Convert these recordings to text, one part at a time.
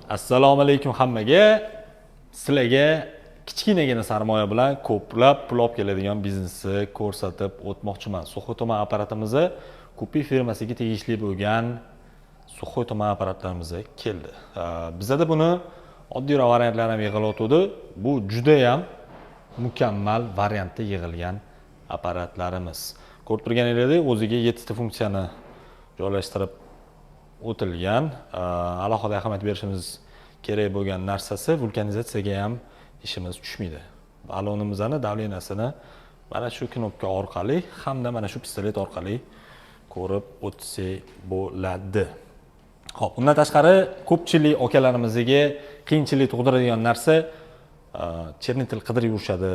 Assalomu alaykum hammaga. Sizlarga kichkinagina sarmoya bilan ko'plab pul olib keladigan biznesni ko'rsatib o'tmoqchiman. Сухой tuman apparatimizni Kupi firmasiga tegishli bo'lgan сухой tuman apparatlarimiz keldi. Bizada buni oddiyroq variantlar ham yig'ilyotgandi. Bu juda ham mukammal variantda yig'ilgan apparatlarimiz. Ko'rib turganingizdek, o'ziga 7 ta funksiyani joylashtirib o'tilgan. Alohida ahamiyat berishimiz kerak bo'lgan narsasi vulkanizatsiyaga ham ishimiz tushmaydi. Balonimizni давлениесini mana shu knopka orqali hamda mana shu pistolet orqali ko'rib o'tsak bo'ladi. Xo'p, undan tashqari ko'pchilik akalarimizga qiyinchilik tug'diradigan narsa чернитель qidirib yurishadi.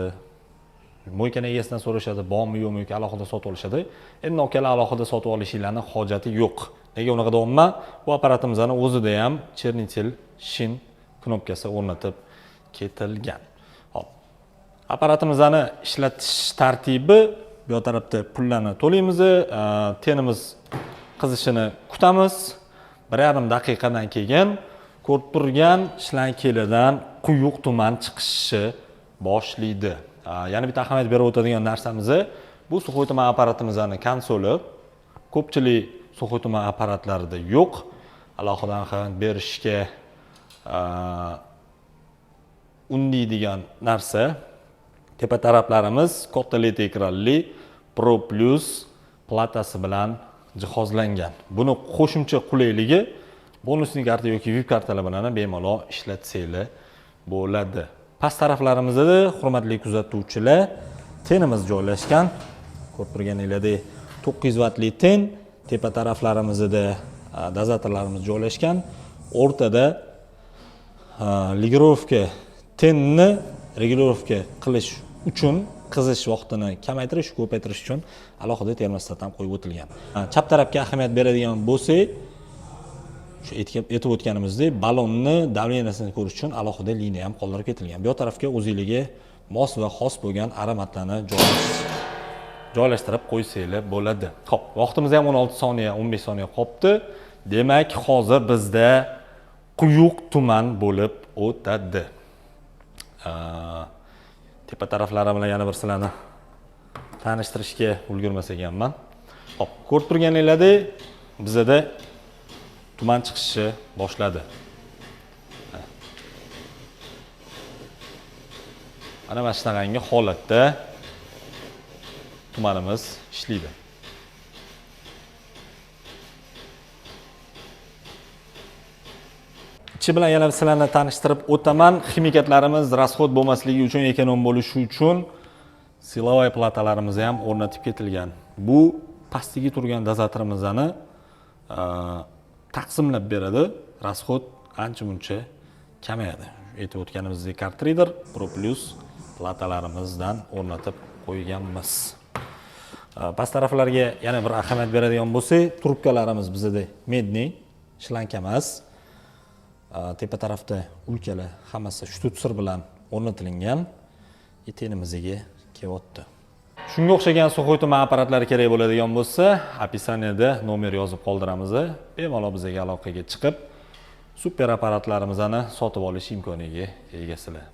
Мойка ni egasidan so'rashadi, bormi yo'qmi yoki alohida sotib olishadi. Endi akalar, alohida sotib olishinglarni hojati yo'q. Nega unaqa deyapman? Bu apparatimizni o'zida ham чернитель shin knopkasi o'rnatib ketilgan. Xo'p. Apparatimizni ishlatish tartibi: bu yoq tarafda pullarni to'laymiz, tenimiz qizishini kutamiz. 1,5 daqiqadan keyin ko'rib turgan shlankelidan quyuq tuman chiqishi boshlaydi. Yana bitta ahamiyat berib o'tadigan narsamiz bu сухой tuman apparatimizni konsoli. Ko'pchilik сухой tuman apparatlarida yo'q. Alohida ahamiyat berishga undaydigan narsa. Tepa taraflarimiz katta LED ekranli Pro Plus platasi bilan jihozlangan. Buni qo'shimcha qulayligi, бонусный karta yoki VIP kartalar bilan ham bemalol ishlatsanglar bo'ladi. Past taraflarimizda, hurmatli kuzatuvchilar, tenimiz joylashgan. Ko'rib turganingizdek, 900 vatli ten, tepa taraflarimizda dozatorlarimiz joylashgan. O'rtada регулировка, tenni регулировка qilish uchun, qizish vaqtini kamaytirish, ko'paytirish uchun alohida termostat ham qo'yib o'tilgan. Chap tarafga ahamiyat beradigan bo'lsak, shu aytib o'tganimizdek, balonni давлениесini ko'rish uchun alohida liniya ham qoldirib ketilgan. Bu yoq tarafga o'zinglarga mos va xos bo'lgan aromatlarni joylashtirib qo'ysanglar bo'ladi. Xo'p, vaqtimiz ham 16 soniya, 15 soniya qolibdi. Demak, hozir bizda quyuq tuman bo'lib o'tadi. Tepa taraflari bilan yana bir sizlarni tanishtirishga ulgurmas ekanman. Xo'p, ko'rib turganingizdek, bizada tuman chiqishni boshladi. Mana shunaqangi holatda tumanimiz ishlaydi. Ichi bilan yana sizlarni tanishtirib o'taman. Ximikatlarimiz расход bo'lmasligi uchun, эконом bo'lishi uchun силовой platalarimiz ham o'rnatib ketilgan. Bu pastdagi turgan dozatorimizni taqsimlab beradi. Расход ancha muncha kamayadi. Aytib o'tganimizdek, Card Pro Plus platalarimizdan o'rnatib qo'yganmiz. Past taraflarga yana bir ahamiyat beradigan bo'lsak, trubkalarimiz bizada медный, shlanka emas. Tepa tarafda ulkalar hammasi штуцер bilan o'rnatilgan. Tenimizga kelyapti. Shunga o'xshagan сухой tuman apparatlari kerak bo'ladigan bo'lsa, описание da nomer yozib qoldiramiz. Bemalol bizga aloqaga chiqib, super apparatlarimizni sotib olish imkoniga egasizlar.